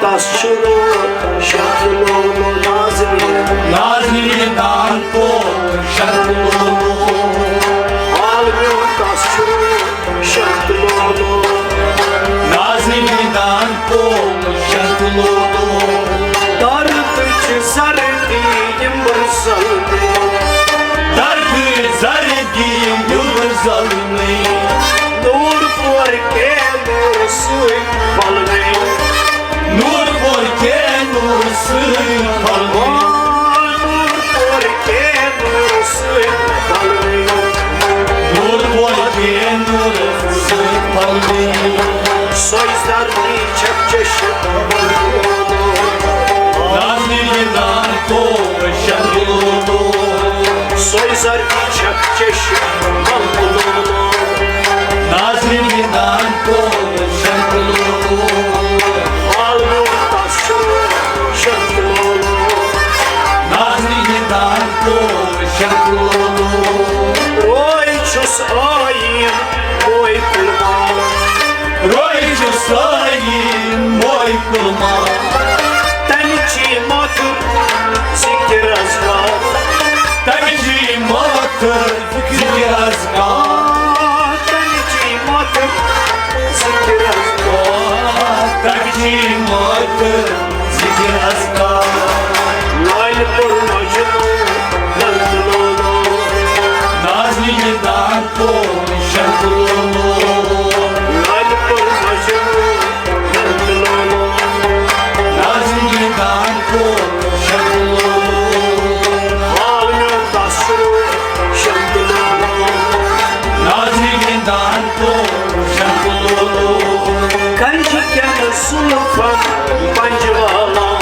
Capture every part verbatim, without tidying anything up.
تس چھُ شکلو نازنی۔ نازنی دان کو شکلو۔ حال میون تس چھُ شکلو۔ نازنی دان کو شکلو۔ درد چھِ سردی یِم برسل۔ درد زردی یِم برسل۔ نور پور کے نور سوی پلوی۔ نور پور کے نور سوی پلوی۔ نور پور کے نور سوی پلوی۔ نور پور کے نور سوی پلوی۔ سوی زردی چھک چشم۔ نازنی دان کو شکلو۔ سوی زردی چھک چشم۔ نازنی دان کو شکلو۔ حال میون تس چھُ شکلو۔ نازنی دان کو شکلو۔ روے چھُس آیین موے کلما۔ روے چھُس آیین موے کلما۔ تمچی ماتُر ذکر ازگار۔ تمچی ماتُر ذکر ازگار۔ تمچی ماتُر ذکر ازگار۔ تمچی ماتُر ذکر ازگار۔ لال پور مجنو نند لولو۔ نازنی دان کو شکلو۔ لال پور مجنو نند لولو۔ نازنی دان کو شکلو۔ حال میون تس چھُ شکلو۔ نازنی دان کو شکلو۔ کنجی کن زلفن پنجوالا۔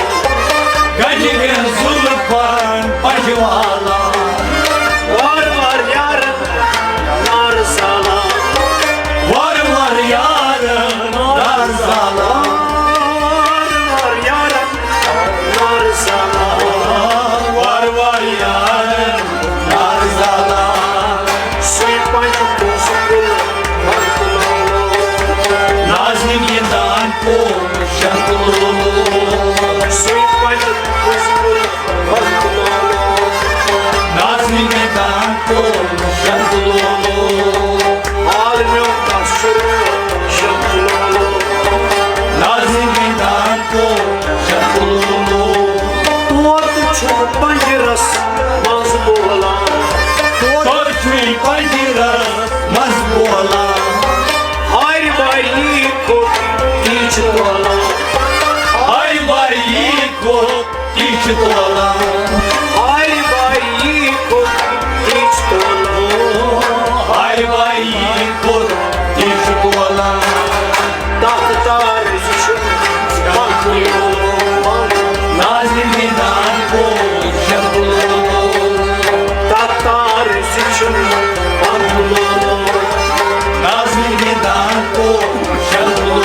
کنجی کن زلفن پنجوالا۔ وار وار یارن نار زالا۔ وار وار یارن نار زالا۔ وار وار یارن نار زالا۔ وار وار یارن نار زالا۔ سوی پنج پوز کل نازنی دان کو شکلو۔ سوی پنج پوز کل نازنی دان کو شکلو۔ حال میون تس چھُ شکلو۔ نازنی دان کو شکلو۔ طوطہٕ چھُ پنجرس منٛز بولان۔ طوطہٕ چھُ پنجرس منٛز بولان۔ ہارِ باری کھوٚت تیٖچھ تولان۔ ہارِ باری کھوٚت تیٖچھ تولان۔ ہارِ باری کھوٚت تیٖچھ تولان۔ ہارِ باری کھوٚت تیٖچھ تولان۔ تتھ تارس چھُ پکُن۔ نازنی دان کو شکلو۔ تتھ تارس چھُ پکُن۔ نازنی دان کو شکلو۔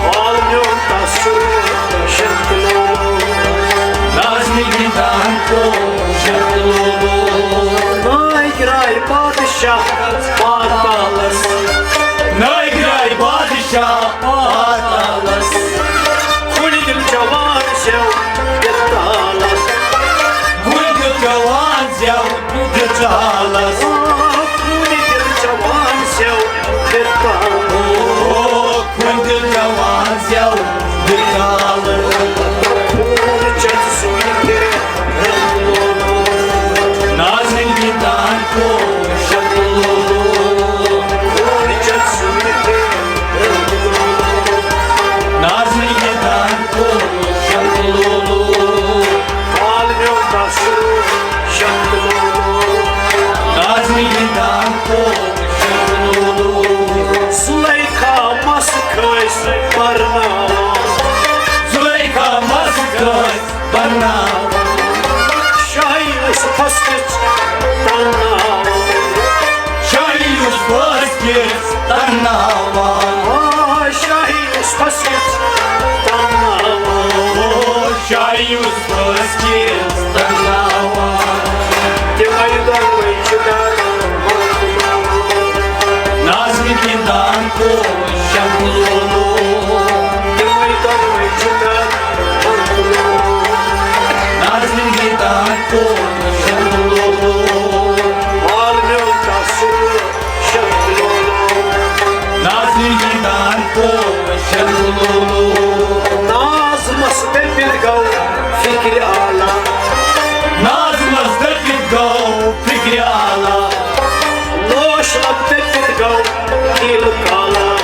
حال میون تس چھُ شکلو۔ نازنی دان کو شکلو۔ ناے گراے بادشاہ پاتالس۔ ناے گراے بادشاہ پاتالس۔ کُلۍ دِل جوان زٮ۪و بیتالس۔ کُلۍ دِل جوان زٮ۪و بیتالس۔ کُلۍ دِل جوان زٮ۪و بیتالس۔ او، کُلۍ دِل جوان زٮ۪و بیتالس۔ خوٗن چٮ۪تھ سُے تہِ نازنی دان کو شکلو۔ خوٗن چٮ۪تھ سُے تہِ نازنی دان کو شکلو۔ حال میون تس چھُ شکلو۔ نازنی دان کو شکلو۔ زلیخا مس کھٲسۍ پرناوان۔ زلیخا مس کھٲسۍ پرناوان۔ شاہ یوسفس کِژھ تناوان۔ شاہ یوسفس کِژھ تناوان۔ آ، شاہ یوسفس کِژھ تناوان۔ او، شاہ یوسفس کِژھ تناوان۔ تِمے دۄنوَے چھِ دَرمُلک۔ نازنہِ گِنٛدان کوش شکلو۔ تِمے دۄنوَے ناز مس دٔپِتھ گوٚو فِکرِ اعلیٰ۔ ناز مس دٔپِتھ گوٚو فِکرِ اعلیٰ۔ نوش لب دٔپِتھ گوٚو کیٖلہٕ کالا۔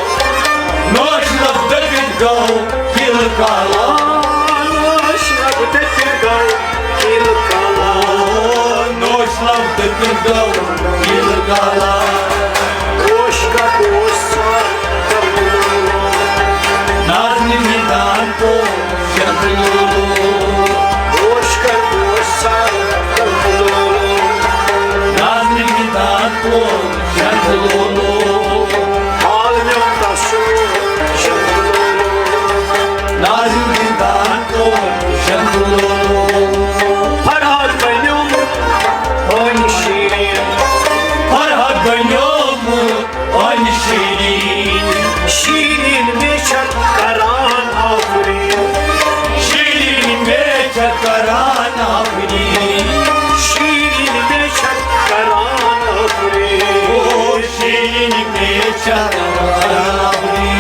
نوش لب دٔپِتھ گوٚو کیٖلہٕ کالا۔ نوش لب دٔپِتھ گوٚو کیٖلہٕ کالا۔ نوش لب دٔپِتھ گوٚو کیٖلہٕ کالا۔ اوش کٹ اوش سا کرکلو۔ نازنہِ میدان کو شکلو۔ اوش کٹ اوش سا کرکلو۔ نازنہِ میدان کو شکلو۔ حال میون تس چھُ شکلو۔ نازنہِ میدان کو شکلو۔ فرحت بنیومُت ہونہِ شیٖریٖن۔ فرحت بنیومُت ہونہِ شیٖریٖن۔ شیٖریٖن مےٚ چھَکھ کران آفریٖن۔ شیٖریٖن مےٚ چھَکھ کران آفریٖن۔ شیٖریٖن مےٚ چھَکھ کران آفریٖن۔ او شیٖریٖن مےٚ چھَکھ کران آفریٖن۔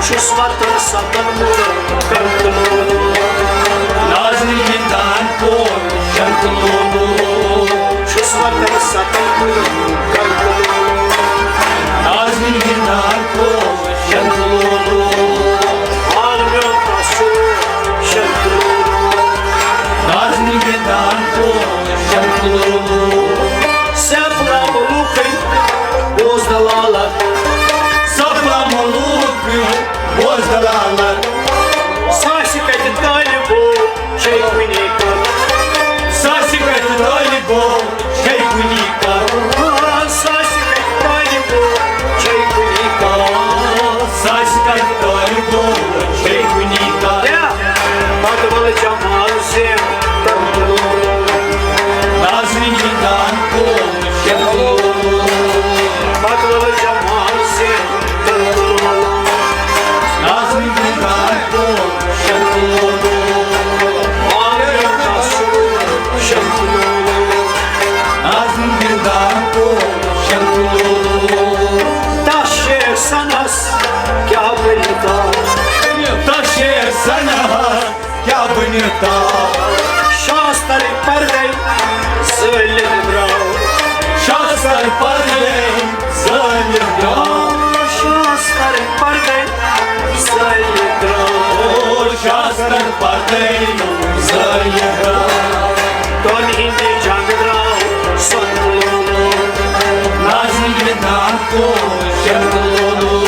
چھُس وطن ستن مُلک کرکلو۔ نازنہِ گِنٛدان کوٚر شنکہٕ لولو۔ چھُس وطن ستن مُلک کرکلو۔ نازنہِ گِنٛدان کوٚر شنکہٕ لولو۔ حال میون تس چھُ شنکہٕ لولو۔ نازنہِ گِنٛدان کوٚر شنکہٕ لولو۔ سیف لامہٕ لوٗکٕے بوز دلالت۔ سیف لامہٕ لوٗکٕے بوز دلالت۔ ساسہِ کتہِ طالبو چھے کُنی کتھ۔ ساسہِ کتہِ طالبو چھے کُنی کتھ۔ ساسہِ کتہِ طالبو چھے کُنی کتھ۔ ساسہِ کتہِ طالبو چھے کُنی کتھ۔ کیٛاہ؟ بدول جمال سے تنگلو۔ نازنہِ گِنٛدان کوٚر شنکہٕ لولو۔ بدول جمال سے تنگلو۔ نازنہِ گِنٛدان کوٚر شنکہٕ لولو۔ آریا تس چھُ شنکہٕ لولو۔ نازنہِ گِنٛدان کوٚر شنکہٕ لولو۔ تس شیر سنس کیٛاہ بنہِ تا؟ تس شیر سنس کیٛاہ بنہِ تا؟ شاستر پردے زٲلِتھ درٛاو۔ شاستر پردے زٲلِتھ درٛاو۔ شاستر پردے زٲلِتھ درٛاو۔ او شاستر پردے زٲلِتھ درٛاو۔ تۄہہِ ہِنٛدِ جنٛگ درٛاو سۄنہٕ لولو۔ نازنہِ گِنٛدان کوٚر شنکہٕ لولو۔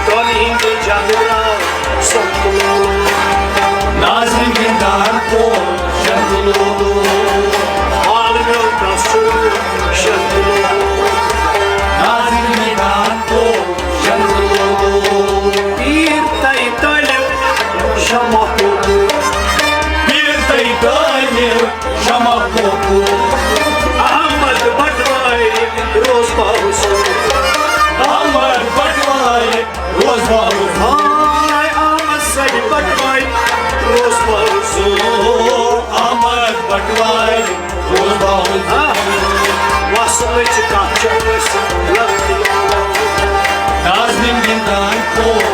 تۄہہِ ہِنٛدِ جنٛگ درٛاو سۄنہٕ لولو۔ نازنہِ گِنٛدان کوٚر شنکہٕ لولو۔ حال میون تس چھُ شنکہٕ لولو۔ نازنہِ گِنٛدان کوٚر شنکہٕ لولو۔ پیٖر تَے طٲلب شمع کوٚر۔ پیٖر تَے طٲلب شمع کوٚر۔ احمد بٹوارِ روز باوُس۔ احمد بٹوارِ روز باوُس۔ ہاے احمد سَے بٹوارِ روز باوُس۔ احمد بٹوارِ روز باوُس۔ ہاں۔ وصلٕچ کتھ چھِ أسۍ لۄکٹہِ۔ نازنہِ گِنٛدان کوٚر